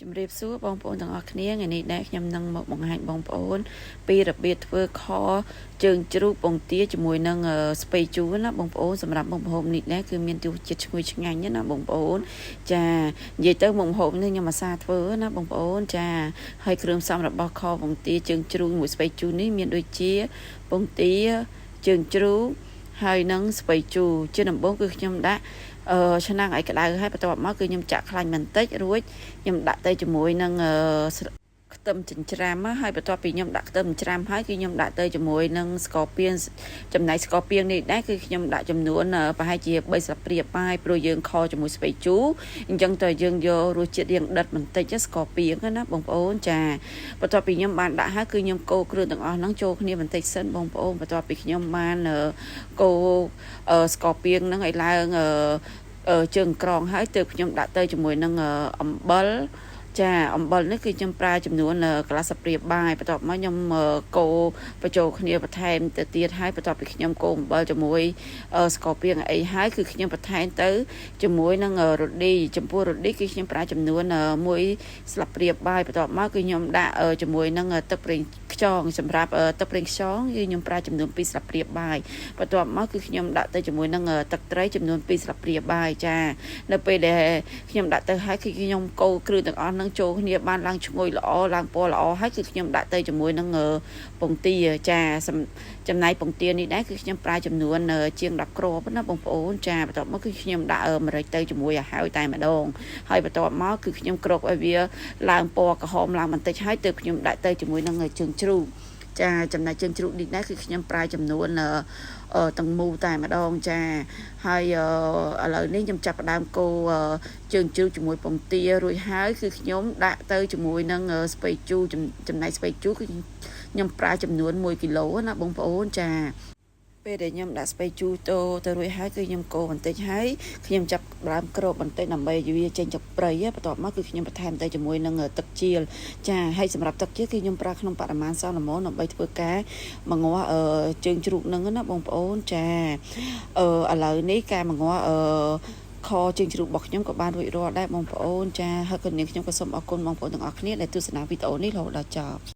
ជំរាបសួរបងប្អូនទាំងអស់គ្នាថ្ងៃនេះដែរខ្ញុំនឹងមកបង្ហាញបងប្អូន ពីរបៀបធ្វើខជើងជ្រូកពងទាជាមួយនឹងស្ពៃជូរណាបងប្អូនសម្រាប់មុខម្ហូបនេះដែរគឺមានរសជាតិឈ្ងុយឆ្ងាញ់ណាបងប្អូនចានិយាយទៅមុខម្ហូបនេះខ្ញុំអាសាធ្វើណាបងប្អូនចាហើយគ្រឿងផ្សំរបស់ខពងទាជើងជ្រូកមួយស្ពៃជូរនេះមានដូចជាពងទាជើងជ្រូកហើយនឹងស្ពៃជូរជាដំបូងគឺខ្ញុំដាក់អឺឆ្នាំងឲ្យក្តៅហើយបន្ទាប់មកគឺខ្ញុំចាក់ខ្លាញ់បន្តិចរួចខ្ញុំដាក់ទៅជាមួយនឹងអឺខ្ទឹមចិញ្ច្រាំហើយបន្ទាប់ពីខ្ញុំដាក់ខ្ទឹមចិញ្ច្រាំហើយគឺខ្ញុំដាក់ទៅជាមួយនឹងស្ករពៀងចំណែកស្ករពៀងនេះដែរគឺខ្ញុំដាក់ចំនួនប្រហែលជា3ស្លាបព្រាបាយព្រោះយើងខជាមួយស្ពៃជូរអញ្ចឹងតើយើងយករសជាតិរៀងដិតបន្តិចស្ករពៀងណាបងប្អូនចាបន្ទាប់ពីខ្ញុំបានដាក់ហើយគឺខ្ញុំកូរគ្រឿងទាំងអស់ហ្នឹងចូលគ្នាបន្តិចសិនបងប្អូនបន្ទាប់ពីខ្ញុំបានកូរស្ករពៀងហ្នឹងឲ្យឡើងជើងក្រងហើយទើបខ្ញុំដាក់ទៅជាមួយនឹងអំបិលចាអំបិលនេះគឺខ្ញុំប្រើចំនួនកន្លះស្លាបព្រាបាយបន្ទាប់មកខ្ញុំកូរបញ្ចូលគ្នាបន្ថែមទៅទៀតហើយបន្ទាប់ពីខ្ញុំកូរអំបិលជាមួយស្ករពៀងអីហើយគឺខ្ញុំបន្ថែមទៅជាមួយនឹងរ៉ឌីចំពោះរ៉ឌីគឺខ្ញុំប្រើចំនួន1ស្លាបព្រាបាយបន្ទាប់មកគឺខ្ញុំដាក់ជាមួយនឹងទឹកប្រេងខ្យងសម្រាប់ទឹកប្រេងខ្យងគឺខ្ញុំប្រើចំនួន2ស្លាបព្រាបាយបន្ទាប់មកគឺខ្ញុំដាក់ទៅជាមួយនឹងទឹកត្រីចំនួន2ស្លាបព្រាបាយចានៅពេលដែលខ្ញុំដាក់ទៅហើយគឺខ្ញុំកូរគ្រឿងទាំងអស់នឹងចូលគ្នាបានឡើងឈ្ងុយល្អឡើងពណ៌ល្អហើយគឺខ្ញុំដាក់ទៅជាមួយនឹងពងទាចាចំណែកពងទានេះដែរគឺខ្ញុំប្រើចំនួនជាង10គ្រាប់ណាបងប្អូនចាបន្ទាប់មកគឺខ្ញុំដាក់ម្រេចទៅជាមួយឲ្យហើយតែម្ដងហើយបន្ទាប់មកគឺខ្ញុំគ្របឲ្យវាឡើងពណ៌ក្រហមឡើងបន្តិចហើយទើបខ្ញុំដាក់ទៅជាមួយនឹងជើងជ្រូកចាចំណែកជើងជ្រូកនេះដែរគឺខ្ញុំប្រើចំនួនទាំងមូលតែម្ដងចាហើយឥឡូវនេះខ្ញុំចាប់ផ្ដើមកូរជើងជ្រូកជាមួយពងទារួចហើយគឺខ្ញុំដាក់ទៅជាមួយនឹងស្ពៃជូរចំណែកស្ពៃជូរគឺខ្ញុំប្រើចំនួន1គីឡូណាបងប្អូនចាពេលដែលខ្ញុំដាក់ស្ពៃជូរទៅទៅរួចហើយគឺខ្ញុំកូរបន្តិចហើយខ្ញុំចាប់ដើមគ្របបន្តិចដើម្បីឲ្យវាចេញจากព្រៃបន្ទាប់មកគឺខ្ញុំបន្ថែមទៅជាមួយនឹងទឹកជៀលចាហើយសម្រាប់ទឹកជៀលគឺខ្ញុំប្រើក្នុងបរិមាណសមល្មមដើម្បីធ្វើការមងាស់ជើងជ្រូកនឹងណាបងប្អូនចាអឺឥឡូវនេះការមងាស់អឺខជើងជ្រូករបស់ខ្ញុំក៏បានរួចរាល់ដែរបងប្អូនចាហើយក៏នាងខ្ញុំក៏សូមអរគុណបងប្អូនទាំងអស់គ្នាដែលទស្សនាវីដេអូនេះរហូតដល់ចប់។